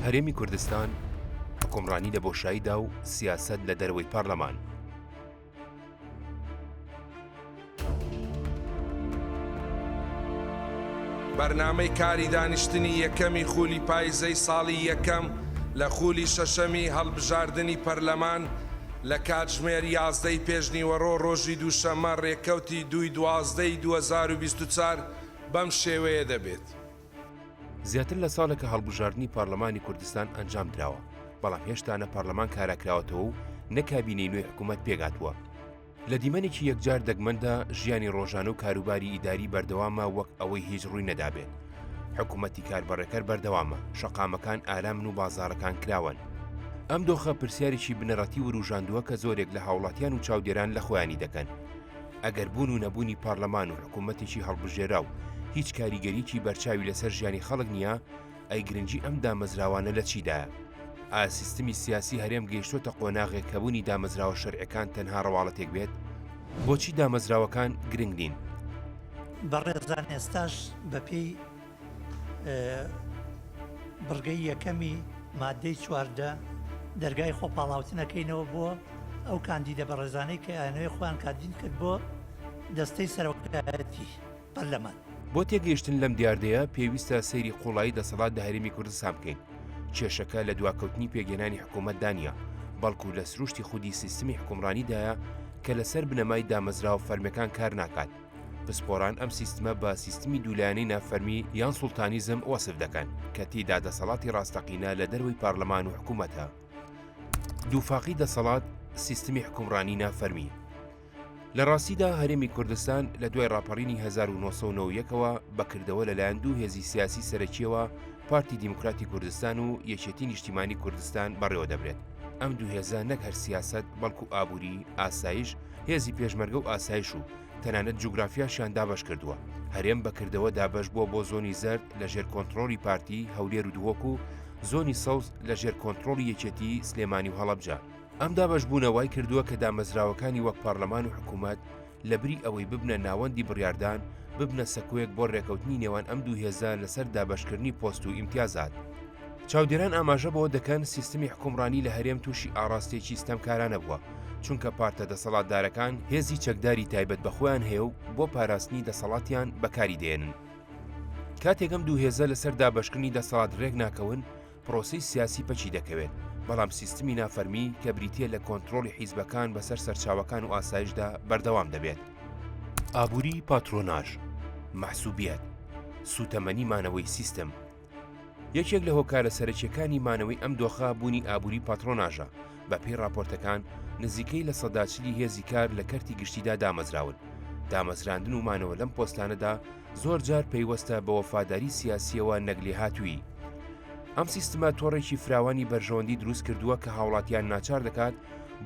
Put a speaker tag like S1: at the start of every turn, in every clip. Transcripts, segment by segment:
S1: هەرێمی کوردستان، حوکمڕانی لە بۆشاییدا و سیاسەت لە دەرەوەی پارلەمان.
S2: بەرنامەی کاری دانیشتنی یەکەمی خولی پایزەی ساڵی یەکەم لە خولی شەشەمی هەڵبژاردنی پەرلەمان لە کاتژمێر 11 ی پێشنیوەڕۆ ڕۆژی دووشەممە ڕێکەوتی دووی 12 ی 2024 بەم شێوەیە دەبێت.
S1: زیاتر لە ساڵێکە هەڵبژاردنی پارلەمانی کوردستان ئەنجام دراوە، بەڵام هێشتا نە پارلەمان کاراکراوەتەوە و نە کابینەی نوێی حکوومەت پێکهاتووە. لە دیمەنێکی یەکجار دەگمەندا ژیانی ڕۆژانە و کاروباری ئیداری بەردەوامە وەک ئەوەی هیچ ڕووی نەدابێت. حکوومەتی کاربەڕێکەر بەردەوامە، شەقامەکان ئارامن و بازاڕەکان کراوەن. ئەم دۆخە پرسیارێکی بنەڕەتی وروژاندووە کە زۆرێک لە هاوڵاتیان و چاودێران لە خۆیانی دەکەن. ئەگەر بوون و نەبوونی پارلەمان و حکوومەتێکی هەڵبژێراو هیچ کاریگەریی بەرچاوی لەسەر ژیانی خەڵک نییە، ئەی گرنگی ئەم دامەزراوانە لە چیدایە؟ ئایا سیستمی سیاسی هەرێم گەیشتۆتە قۆناغێک کە بوونی دامەزراوە شەرعیەکان تەنها ڕەواڵەتێک بێت؟ بۆچی دامەزراوەکان گرنگ نین؟
S3: بەڕێزان ئێستاش بەپێی بڕگەی یەکەمی مادەی 14 دەرگای خۆپاڵاوتن ئەکەینەوە بۆ ئەو کاندیدە بەڕێزانەی کە ئەیانەوێ خۆیان کاندید کرد بۆ دەستەی سەرۆکایەتی پەرلەمان.
S1: بۆ تێگەیشتن لەم دیاردەیە پێویستە سەیری قوڵایی دەسەڵات لە هەرێمی کوردستان بکەین. کێشەکە لە دواکەوتنی پێکهێنانی حکوومەتدا نییە، بەڵکو لە سروشتی خودی سیستمی حوکمڕانیدایە کە لەسەر بنەمای دامەزراوە فەرمیەکان کار ناکات. پسپۆران ئەم سیستمە بە سیستمی دوولایەنەی نافەرمی یان سوڵتانیزم وەسف دەکەن، کە تێیدا دەسەڵاتی ڕاستەقینە لە دەرەوەی پارلەمان و حکوومەتە. دووفاقی دەسەڵات، سیستمی حوکمڕانی نافەرمی. لە ڕاستیدا هەرێمی کوردستان لە دوای ڕاپەڕینی 1991 ەوە بە کردەوە لەلایەن دوو هێزی سیاسی سەرەکیەوە پارتی دیموکراتی کوردستان و یەکێتی نیشتیمانی کوردستان بەڕێوە دەبرێت. ئەم دوو هێزە نەک هەر سیاسەت بەڵکو ئابووری، ئاسایش، هێزی پێشمەرگە و ئاسایش و تەنانەت جوگرافیاشیان دابەش کردووە. هەرێم بە کردەوە دابەش بووە بۆ زۆنی زەرد لە ژێر کۆنتڕۆڵی پارتی، هەولێر و دهۆک و زۆنی سەوز لە ژێر کۆنتڕۆڵی یەکێتی، سلێمانی و هەڵەبجە. ئەم دابەشبوونە وای کردووە کە دامەزراوەکانی وەک پارلەمان و حکوومەت لەبری ئەوەی ببنە ناوەندی بڕیاردان، ببنە سەکۆیەک بۆ رێکەوتنی نێوان ئەم دوو هێزە لەسەر دابەشکردنی پۆست و ئیمتیازات. چاودێران ئاماژە بەوە دەکەن سیستمی حوکمڕانی لە هەرێم تووشی ئاڕاستەیەکی ستەمکارانە بووە، چونکە پارتە دەسەڵاتدارەکان هێزی چەکداری تایبەت بە خۆیان هەیە و بۆ پاراستنی دەسەڵاتیان بەکاری دێنن. کاتێک ئەم دوو هێزە لەسەر دابەشکردنی دەسەڵات رێک ناکەون، پرۆسەی سیاسی پەکی دەکەوێت، بەڵام سیستمی نافەرمی کە بریتییە لە کۆنترۆڵی حیزبەکان بەسەر سەرچاوەکان و ئاسایشدا بەردەوام دەبێت. ئابووری پاترۆناژ، مەحسوبیەت، سووتەمەنی مانەوەی سیستم. یەکێک لە هۆکارە سەرەکییەکانی مانەوەی ئەم دۆخە بوونی ئابووری پاترۆناژە، بەپێی ڕاپۆرتەکان نزیکەی 40% ی هێزی کار لە کەرتی گشتیدا دامەزراون. دامەزراندن و مانەوە لەم پۆستانەدا زۆرجار پەیوەستە بە وەفاداری سیاسییەوە نەک لێهاتوویی. ئەم سیستمە تۆڕێکی فراوانی بەرژەوەندی دروست کردووە کە هاوڵاتیان ناچار دەکات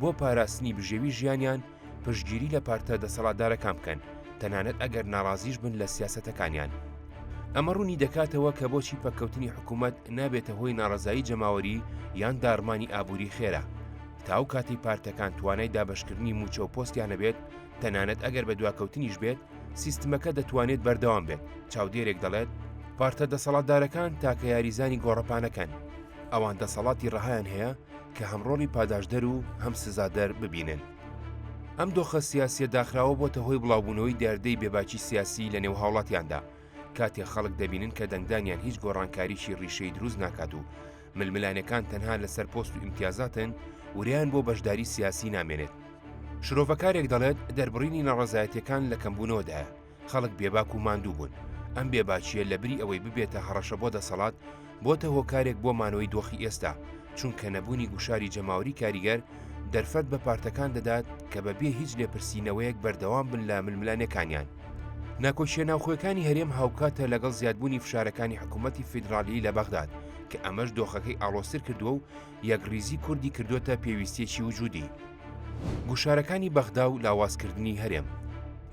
S1: بۆ پاراستنی بژێوی ژیانیان پشتگیری لە پارتە دەسەڵاتدارەکان بکەن، تەنانەت ئەگەر ناڕازیش بن لە سیاسەتەکانیان. ئەمە ڕوونی دەکاتەوە کە بۆچی پەککەوتنی حکوومەت نابێتە هۆی ناڕەزایی جەماوەری یان داڕمانی ئابووری خێرا. تا ئەو کاتەی پارتەکان توانای دابەشکردنی مووچە و پۆستیان هەبێت، تەنانەت ئەگەر بە دواکەوتنیش بێت، سیستمەکە دەتوانێت بەردەوام بێت، چاودێرێک دەڵێت، پارتە دەسەڵاتدارەکان تاکە یاریزانی گۆڕەپانەکەن، ئەوان دەسەڵاتی ڕەهایان هەیە کە هەم ڕۆڵی پاداشتدەر و هەم سزادەر ببینن. ئەم دۆخە سیاسییە داخراوە بۆتە هۆی بڵاوبوونەوەی دیاردەی بێباکی سیاسی لەنێو هاوڵاتیاندا، کاتێک خەڵک دەبینن کە دەنگدانیان هیچ گۆڕانکاریی ڕیشەیی دروست ناکات و ململانێکان تەنها لەسەر پۆست و ئیمتیازاتن، ورەیان بۆ بەشداری سیاسی نامێنێت. شرۆڤەکارێک دەڵێت، دەربڕینی ناڕەزایەتییەکان لە کەمبوونەوەدایە، خەڵک بێباک و ماندوو بوون، ئەم بێباکییە لەبری ئەوەی ببێتە هەڕەشە بۆ دەسەڵات، بۆتە هۆکارێک بۆ مانەوەی دۆخی ئێستا، چونکە نەبوونی گوشاری جەماوەری کاریگەر، دەرفەت بە پارتەکان دەدات کە بە بێ هیچ لێپرسینەوەیەک بەردەوام بن لە ململانێکانیان. ناکۆکییە ناوخۆیەکانی هەرێم هاوکاتە لەگەڵ زیادبوونی فشارەکانی حکوومەتی فیدراڵیی لە بەغداد، کە ئەمەش دۆخەکەی ئاڵۆزتر کردووە و یەکڕیزی کوردی کردۆتە پێویستییەکی وجودی. گوشارەکانی بەغدا و لاوازکردنی هەرێم.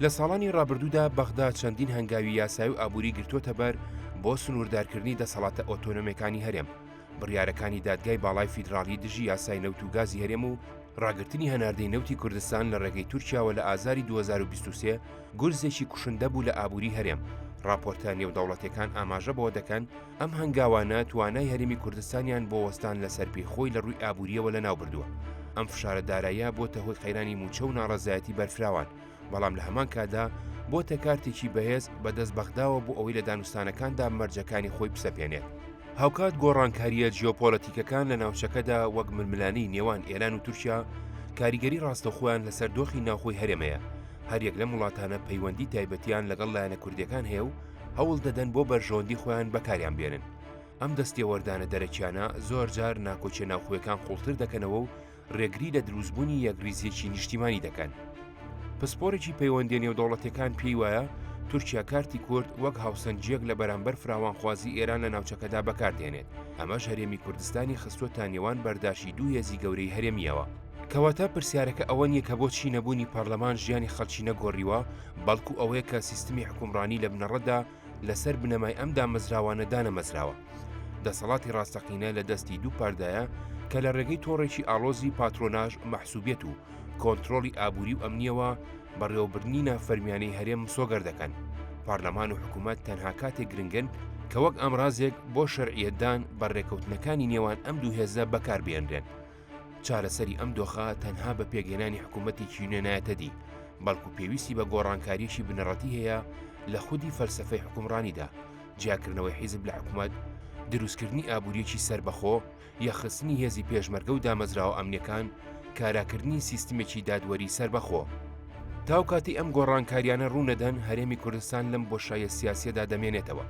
S1: لە ساڵانی ڕابردوودا بەغدا چەندین هەنگاوی یاسایی و ئابووری گرتۆتەبەر بۆ سنووردارکردنی دەسەڵاتە ئۆتۆنۆمەکانی هەرێم، بڕیارەکانی دادگای باڵای فیدراڵی دژی یاسای نەوت و گازی هەرێم و ڕاگرتنی هەناردەی نەوتی کوردستان لە ڕێگەی تورکیاوە لە ئازاری 2023 گورزێکی کوشندە بوو لە ئابووری هەرێم. ڕاپۆرتە نێودەوڵەتیەکان ئاماژە بەوە دەکەن، ئەم هەنگاوانە توانای هەرێمی کوردستانیان بۆ وەستان لەسەر پێی خۆی لە ڕووی ئابوورییەوە لەناوبردووە. ئەم فشارە داراییە بۆتە هۆی قەیرانی مووچە و ناڕەزایەتی بەرفراوان، بەڵام لە هەمان کاتدا بۆتە کارتێکی بەهێز بەدەست بەغداوە بۆ ئەوەی لە دانوستانەکاندا مەرجەکانی خۆی بسەپێنێت. هاوکات گۆڕانکارییە جیۆپۆلەتیکەکان لە ناوچەکەدا وەک ململانێی نێوان ئێران و تورکیا کاریگەری ڕاستەوخۆیان لەسەر دۆخی ناوخۆی هەرێم هەیە، هەریەک لەم وڵاتانە پەیوەندی تایبەتیان لەگەڵ لایەنە کوردییەکان هەیە و هەوڵ دەدەن بۆ بەرژەوەندی خۆیان بەکاریان بێنن. ئەم دەستێوەردانە دەرەکیانە زۆرجار ناکۆکیە ناوخۆیەکان قوڵتر دەکەنەوە و ڕێگری لە دروستبوونی یەکڕیزییەکی نیشتیمانی دەکەن. پسپۆڕێکی پەیوەندییە نێودەوڵەتییەکان پێی وایە، تورکیا کارتی کورد وەک هاوسەنگییەک لە بەرامبەر فراوانخوازی ئێران لە ناوچەکەدا بەکاردێنێت، ئەمەش هەرێمی کوردستانی خستووەتە نێوان بەرداشی دوو هێزی گەورەی هەرێمییەوە. کەواتە پرسیارەکە ئەوە نییە کە بۆچی نەبوونی پەرلەمان ژیانی خەڵکی نەگۆڕیوە، بەڵکو ئەوەیە کە سیستمی حوکمڕانی لە بنەڕەتدا لەسەر بنەمای ئەم دامەزراوانە دانەمەزراوە. دەسەڵاتی ڕاستەقینە لە دەستی دوو پارتدایە کە لە ڕێگەی تۆڕێکی ئاڵۆزی پاترۆناژ، مەحسوبیەت و کۆنترۆڵی ئابووری و ئەمنییەوە بەڕێوەبردنی نافەرمیانەی هەرێم مسۆگەر دەکەن. پارلەمان و حکوومەت تەنها کاتێک گرنگن کە وەک ئامرازێک بۆ شەرعیەتدان بە ڕێکەوتنەکانی نێوان ئەم دوو هێزە بەکاربهێنرێن. چارەسەری ئەم دۆخە تەنها بە پێکهێنانی حکوومەتێکی نوێ نایەتە دی، بەڵکو پێویستی بە گۆڕانکارییەکی بنەڕەتی هەیە لە خودی فەلسەفەی حوکمڕانیدا، جیاکردنەوەی حیزب لە حکومەت، دروستکردنی ئابوورییەکی سەربەخۆ، یەکخستنی هێزی پێشمەرگە و دامەزراوە ئەمنییەکان، کاراکردنی سیستمێکی دادوەری سەربەخۆ. تاو کاتەی ئەم گۆڕانکارییانە ڕوونەدەن، هەرێمی کوردستان لەم بۆشاییە سیاسییەدا دەمێنێتەوە،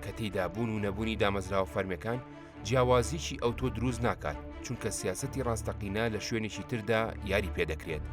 S1: کە تێیدا بوون و نەبوونی دامەزراوە فەرمییەکان جیاوازیی ئەوتۆ دروست ناکات، چونکە سیاسەتی ڕاستەقینە لە شوێنێکی تردا یاری پێدەکرێت.